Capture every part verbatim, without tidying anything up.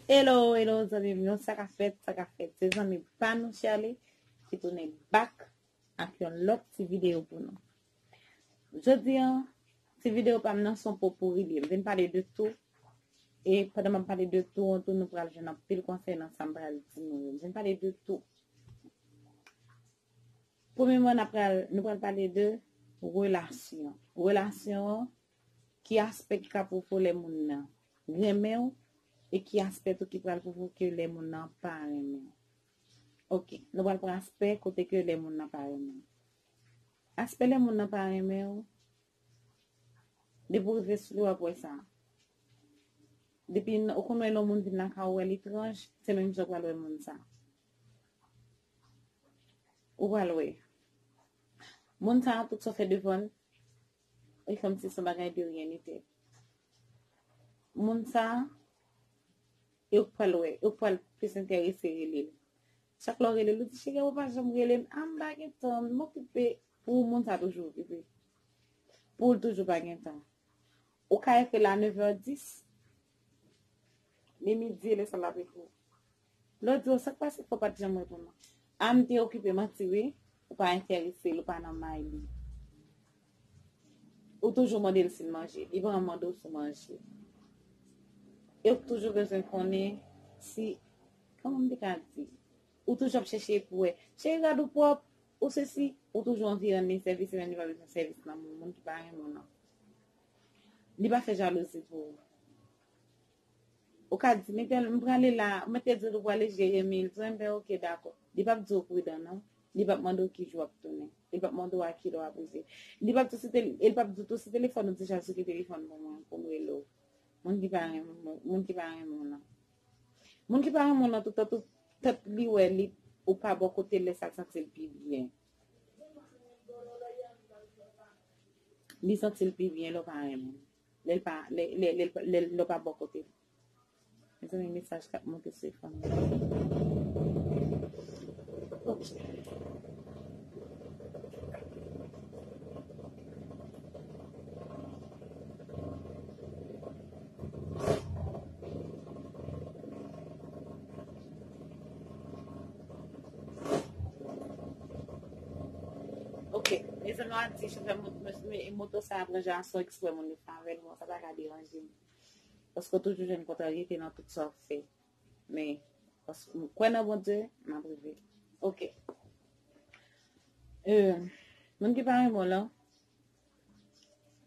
Hello, hello, zanmi m yo, sa k ap fèt, sa k ap fèt? Se zanmi pa nou Sherley ki tounen back ak yon lòt ti videyo pou nou. Jodi a, ti videyo pa m nan se yon potpourri li ye. M vin pale de tou. E pandan m ap pale de tou an tou, nou pral jwenn anpil konsèy nan sa m pral di nou yo. M vin pale de tou. Premyèman, n ap pral, nou pral pale de relasyon. Relasyon an, ki aspè ki ka pwouve w lè moun nan renmen w, e ki aspè tou ki pral pwouve w ke lè moun nan pa renmen w. Ok, nou pral pran aspè kote ke lè moun nan pa renmen w. Aspè lè moun nan pa renmen w, depi w rive sou li, w ap wè sa. Depi n- ou konn wè lè yon moun vin lakay ou, wè l etranj, se menm jan w pral wè moun sa. Ou pral wè. Moun sa, tout sa w fè devan l, e kòmsi se yon bagay de ryen li te. Moun sa, e ou pral wè, e ou pral plis enterese rele l. Chak lè w rele l, ou di, "Cheri, ou pa janm rele m." "A, m pa gen tan, m okipe." Pou moun sa toujou okipe. Pou l toujou pa gen tan. Ou ka ekri l a nevè dis, li midi, e lè sa l ap ekri w. Lè w di w, "Sa k pase, fò w pa t janm reponn mwen?" "A, m te okipe, manti wi." Ou pa enterese l, ou pa nan may li. Ou toujou mande l si l manje, li pa mande w si w manje. E ou toujou bezwen konnen si, kòman m te ka di? Ou toujou ap chèche pou wè. "Cheri, rad ou pwòp, ou sesi." Ou toujou anvi rann li sèvis, e menm li pa bezwen sèvis nan moun, moun ki pa renmen w nan. Li pa fè jalouzi pou ou. Ou ka di, "Mete l, m prale la, mwen te di w ou prale Jeremi." L di w, "Enben, ok, dakò." Li p ap di w pridan, non. Li p ap mande w ki jou w ap tounen. Li p ap mande w a ki lè w ap rive. Li p ap tou si tele- li p ap di w tou si telefòn ou deja sou ki telefòn pou mwen, pou m rele w. Moun ki pa renmen, moun ki pa renmen w nan. Moun ki pa renmen w nan, toutan tout tèt li wè li, ou pa bò kote l, lè sa l santi l pi byen. Li santi l pi byen lè w pa renmen l. Lè l pa, lè, lè, lè, lè, lè w pa bò kote l. Mezanmi, mesaj k ap monte sou ekran nan. Ok. Ok, mezanmi, w a di chofè mo- mo- mo- moto sa a pran jan aswè eksprè moun li fè avè l, bon, sa pa ka deranje m. Paske w toujou jwenn kontraryete nan tout sa w fè. Men, paske m kwè nan Bondye, m ap rive. Ok. Euh, moun ki pa renmen w lan,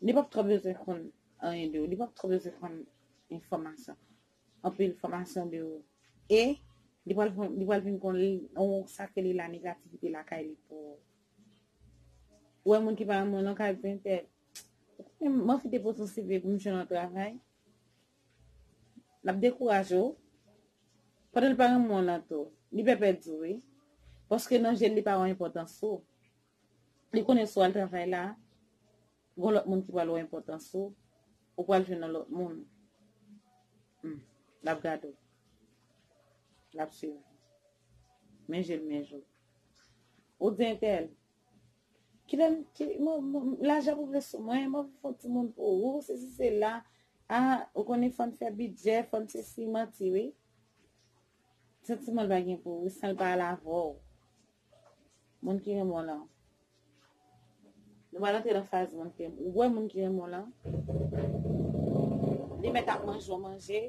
li p ap twò bezwen konn anyen de ou. Li p ap twò bezwen konn enfòmasyon. Anpil enfòmasyon de ou. E li pral, li pral vin konn li, on sa ke li la negativite lakay li pou ou. Ou wè moun ki pa renmen w lan ka di entèl. M anvi depoze yon C V pou m jwenn yon travay. L ap dekouraje w. Pandan l pa renmen w lan tou, li pè pèdi w, wi. Paske nan je l, li pa wè enpòtans ou. Li konnen si w al travay la, gon lòt moun ki pral wè enpòtans ou, ou pral jwenn yon lòt moun. Hmm. L ap gade w. L ap swiv ou. Men je l, men je w. Ou di entèl, kilè m, ki, mwen, mwen, lajan pou vle sou mwen, mwen fè yon timoun pou ou, sesi sela. A, ou konnen fò n fè bidjè, fò n sesi, manti, wi. Santiman l pa gen pou ou, san l pa al avè w. Moun ki renmen w lan. Nou pral antre nan faz moun ki renmen. Ou wè moun ki renmen w lan. Li mèt ap manje yon manje.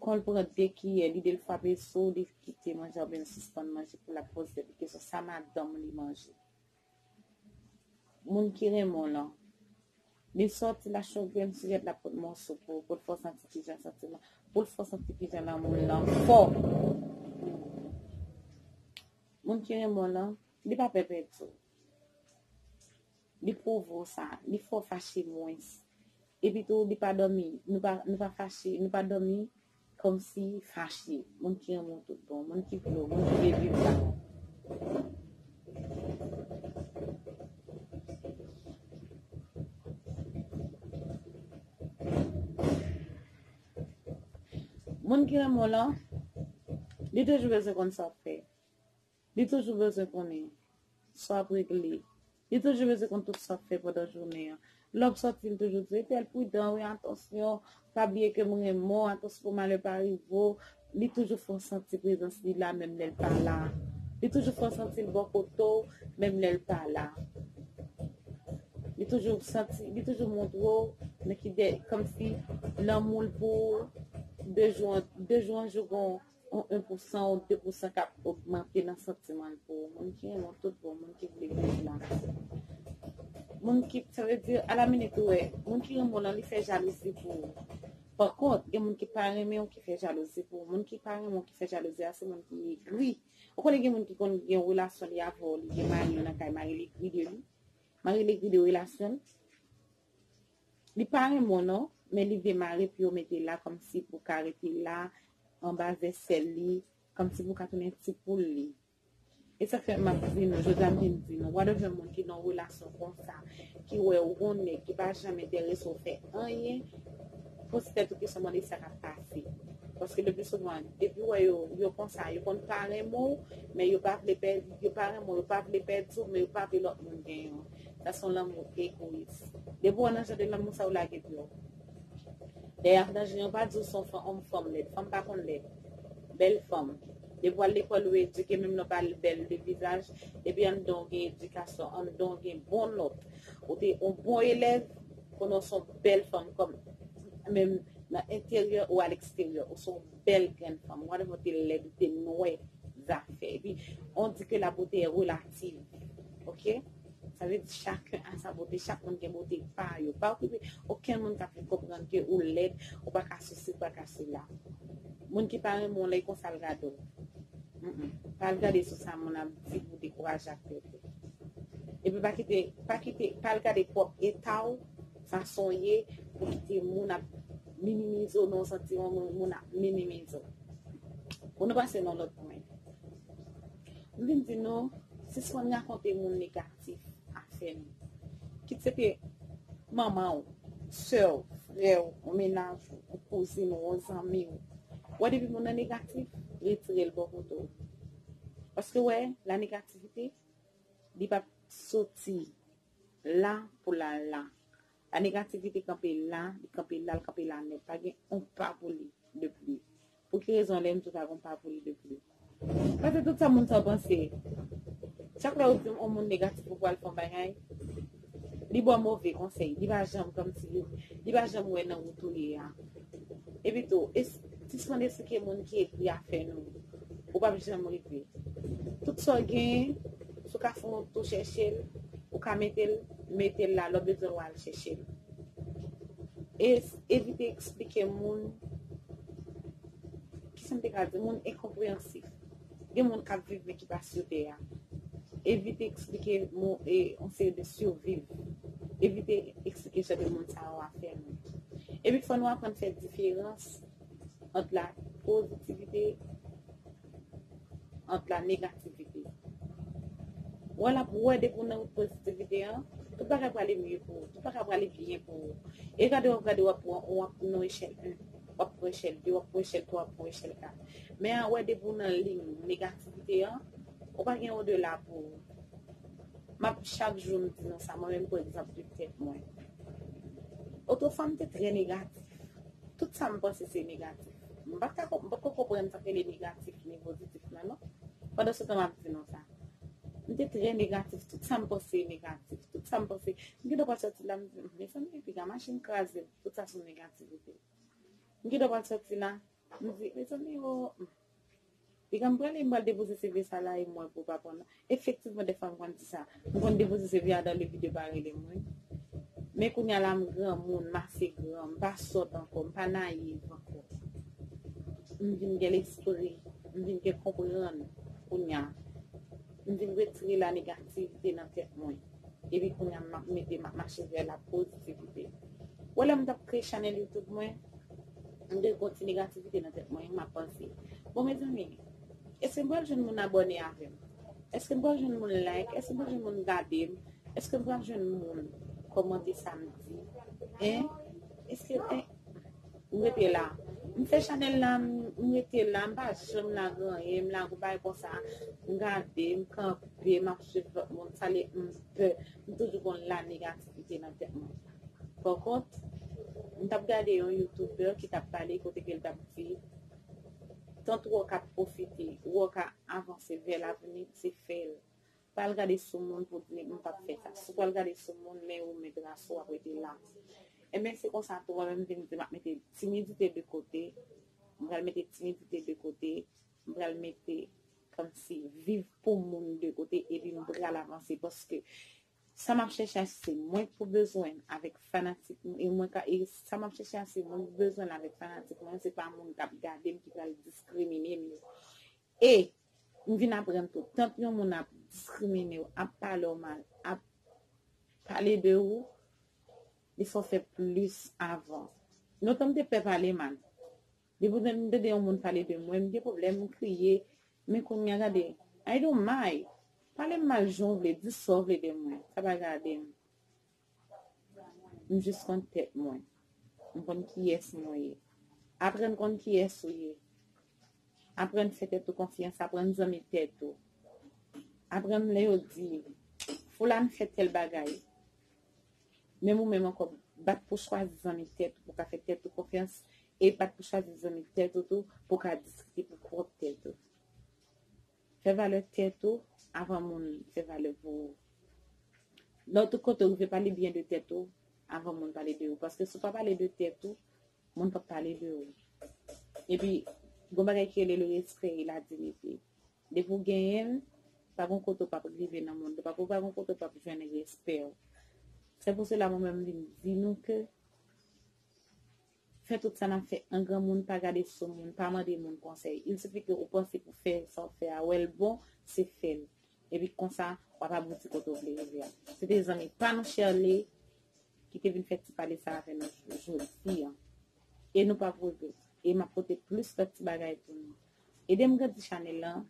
Kon l pran de kiyè, lide l frape sou, li kite manje a oubyen l sispann manje pou l ap poze tèt li kesyon, sa madanm li manje. Moun ki renmen w lan, li sòti l achte yon grenn sijèt, l ap pot mòso pou, pou l fè w santi kijan santiman, pou l fè w santi kijan lanmou l lan fò. Moun ki renmen w lan, li pa pè pèdi w. Li pwouve w sa, li fè w fache mwens. Epi tou, li pa dòmi, nou pa, nou pa fache, nou pa dòmi kòmsi fache. Moun ki renmen w tout bon, moun ki vle w, moun ki vle viv la. Moun ki renmen w lan, li toujou bezwen konn sa w ap fè. Li toujou bezwen konnen sa w ap regle. Li toujou bezwen konn tout sa w ap fè pandan jounen an. Lè w ap sòti, m toujou di w, Etèl, pridan, wi, atansyon, pa bliye ke m renmen w, atansyon pou malè pa rive w. Li toujou fè w santi prezans li la, menm lè l pa la. Li toujou fè w santi l bò kote w, menm lè l pa la. Li toujou santi, li toujou montre w nan ki de, kòmsi lanmou l pou ou, de jou an, de jou an jou, gon yon en pousan ou de pousan k ap ogmante nan santiman l pou ou. Moun ki renmen w tout bon, moun ki vle viv la. Moun ki, sa vle di, alaminit ou wè, moun ki renmen w lan, li fè jalouzi pou ou. Pa kont, gen moun ki pa renmen w ki fè jalouzi pou ou. Moun ki pa renmen w ki fè jalouzi a, se moun ki egri. Ou konnen gen moun ki konn gen relasyon li avè w, li gen mari nan kay, mari l egri de li. Mari l egri de relasyon l. Li pa renmen w non, men li vle mare pou yo mete l la kòmsi pou ka rete la anba zèsèl li, kòmsi pou ka tounen ti poul li. E sa fè m ap di nou, jodi a m vin di nou, whatever moun ki nan relasyon konsa, ki wè ou gon nèg ki pa janm enterese w fè anyen, poze tèt ou kesyon, mande sa k ap pase. Paske le pli souvan, depi w wè yo, yo konsa, yo konn pa renmen w, men yo pa vle pèdi, yo pa renmen w, yo pa vle pèdi w, men yo pa vle lòt moun genyen w. Sa se yon lanmou egoyis. Depi w nan jan de lanmou sa, ou lage pye w. Dèyè, nan jan yo pa di w se yon fanm, yon fanm lèd. Fanm pa konn lèd. Bèl fanm. Depi w al lekòl, ou edike, menm lè w pa bèl de vizaj, epi anndan w gen edikasyon, anndan w gen bon nòt. Ou te yon bon elèv, konnen w se yon bèl fanm, kòm menm nan enteryè ou a leksteryè, ou se yon bèl grenn fanm. Whatever, ou te lèd, ou te nwè, zafè. Epi, on dit que la beauté est relative. Ok? Sa vle di chacun a sa beauté, chak moun gen bote pa yo. Pa okipe okenn moun k ap vin konprann ke ou lèd, ou pa ka sesi, ou pa ka sela. Moun ki pa renmen w, lè konsa l gade w. Mm-mm. Pa al gade sou sa moun ap di pou dekouraje ak tèt ou. Epi pa kite, pa kite, pa al gade pwòp eta w, fason w ye, pou kite moun ap minimize w nan yon santiman, moun, moun ap minimize w. Pou nou pase nan lòt pwen. M vin di nou, sispann rakonte moun negatif afè nou. Kit se te manman w, sè w, frè w, yon mennaj ou, yon kouzin ou, yon zanmi w. Wè depi moun nan negatif, retire l bò kote w. Paske wè, la négativité, li p ap soti la pou l al la. La négativité kanpe la, li kanpe la, l kanpe la nèt. Pa gen yon pa pou li de pli. Pou ki rezon lè m di w pa gen yon pa pou li de pli? Paske tout sa moun sa w panse. Chak lè ou di yon moun negatif ou pral fè yon bagay, li ba w move konsèy. Li pa janm kòmsi, li pa janm wè nan wout ou ye a. Epi tou, es-, sispann esplike moun ki egri afè nou. Ou p ap janm rive. Tout sa w genyen, si w ka fè yon tou chèche l, ou ka mete l, mete l la, lè w bezwen l, w al chèche l. E evite eksplike moun, kisa m te ka di, moun enkonpreyansif. Gen moun k ap viv men ki pa sou tè a. Evite eksplike moun, e, yon seri de surviv. Evite eksplike jan de moun sa yo afè nou. Epi fò nou aprann fè diferans ant la pozitivite, ant la negativite. Wè la pou wè depi w nan wout pozitivite an, tout bagay prale mye pou ou, tout bagay prale byen pou ou. E gade w ap gade w ap pran, w ap nan echèl en, w ap pran echèl de, w ap pran echèl twa, w ap pran echèl kat. Men an wè depi w nan liy negativite an, ou pa gen odela pou ou. M ap chak jou m di nou sa, mwen menm pou egzanp de tèt mwen. Otrefwa m te trè negatif. Tout sa m panse se negatif. M pa t ka konp-, m pa t ko konprann sa k rele negatif ni pozitif la non. Pandan se tan m ap di nou sa. M te trè negatif, tout sa m panse negatif, tout sa m panse. M gen dwa pral sòti la, m di, "Mezanmi, piga machin kraze, tout sa se negativite." M gen dwa pral sòti la, m di, "Mezanmi, o, piga m prale, m pral depoze C V sa la e m wè pou pa pran." Efektivman, dèfwa m konn di sa. M konn depoze C V a dan le vide pa rele m, wi. Men kounye a la, m granmoun, m ase gran, m pa sòt ankò, m pa nayiv ankò. M vin gen lespri, m vin gen konprann kounye a. M vin retire la negativite nan tèt mwen. Epi kounye a, m ap mete, m ap mache vè la pozitivite. Wè, lè m t ap kreye chanèl YouTube mwen, m te gen yon ti negativite nan tèt mwen, m ap panse, "Bon, mezanmi, èske m pral jwenn moun abòne avè m? Èske m pral jwenn moun like? Èske m pral jwenn moun gade m? Èske m pral jwenn moun kòmante sa m di? Hein? Èske, hein?" M rete la. M fè chanèl la, m, m rete la, m pa janm lage anyen, m lage yon bagay konsa, m gade, m kanpe, m ap swiv lòt moun, sa lè m pè, m toujou gon la negativite nan tèt mwen. Pòkont, m t ap gade yon YouTuber ki t ap pale kote ke l t ap di, tant ou wè w ka pwofite, ou wè w ka avanse vè lavni, se fè l. Pa al gade sou moun pou di, "M p ap fè sa." Si w pral gade sou moun, men ou met raso w ap rete la. Ebyen, se konsa tou, mwen menm vin di, m ap mete timidite de kote, m pral mete timidite de kote, m pral mete kòmsi viv pou moun de kote, epi m pral avanse, paske sa m ap chèche a se mwen k pou bezwen l avèk fanatik mwen, e mwen ka, e sa m ap chèche a se mwen k bezwen l avèk fanatik mwen, se pa moun k ap gade m ki pral diskrimine m yo. E m vin aprann tou, tant yon moun ap diskrimine w, ap pale w mal, ap pale de ou, li fò fè plis avan. Lontan m te pè pale mal. Depi m tande yon moun pale de mwen, m gen pwoblèm, m kriye. Men kounye a gade, I don't mind. Pale m mal jan w vle, di sa w vle de mwen. Sa pa gade m. M jis konn tèt mwen. M konn kiyès mwen ye. Aprann konn kiyès ou ye. Aprann fè tèt ou konfyans, aprann zanmi tèt ou. Aprann lè yo di, "Fulane fè tèl bagay." Menm ou menm ankò, bat pou chwazi zanmi tèt ou, pou ka fè tèt ou konfyans, e bat pou chwazi zanmi tèt ou tou, pou ka diskite pou pwòp tèt ou. Fè valè tèt ou avan moun fè valè pou ou. Lè w tout kote w rive pale byen de tèt ou, avan moun pale de ou. Paske si w pa pale de tèt ou, moun p ap pale de ou. Epi, gon bagay ki rele le respè e la diyite. Depi w genyen l, pa gon kote w p ap rive nan mond ou, pa, pa gon kote w p ap jwenn respè w. Se pou sela mwen menm vin di nou ke fè tout sa n ap fè an granmoun, pa gade sou moun, pa mande moun konsèy. Il sifi ke ou panse pou fè sa w fè a, wè l bon, se fè l. Epi konsa, w ap abouti kote w vle rive a. Se te zanmi pa nou Shirley ki te vin fè ti pale sa avè nou jodi a. E nou p ap regrèt. E m ap pote plis lòt ti bagay pou nou. Ede m grandi chanèl lan,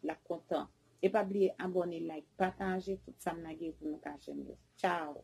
l ap kontan. E pa bliye abòne, like, pataje tout sa m lage pou nou ka jwenn yo. Tchao!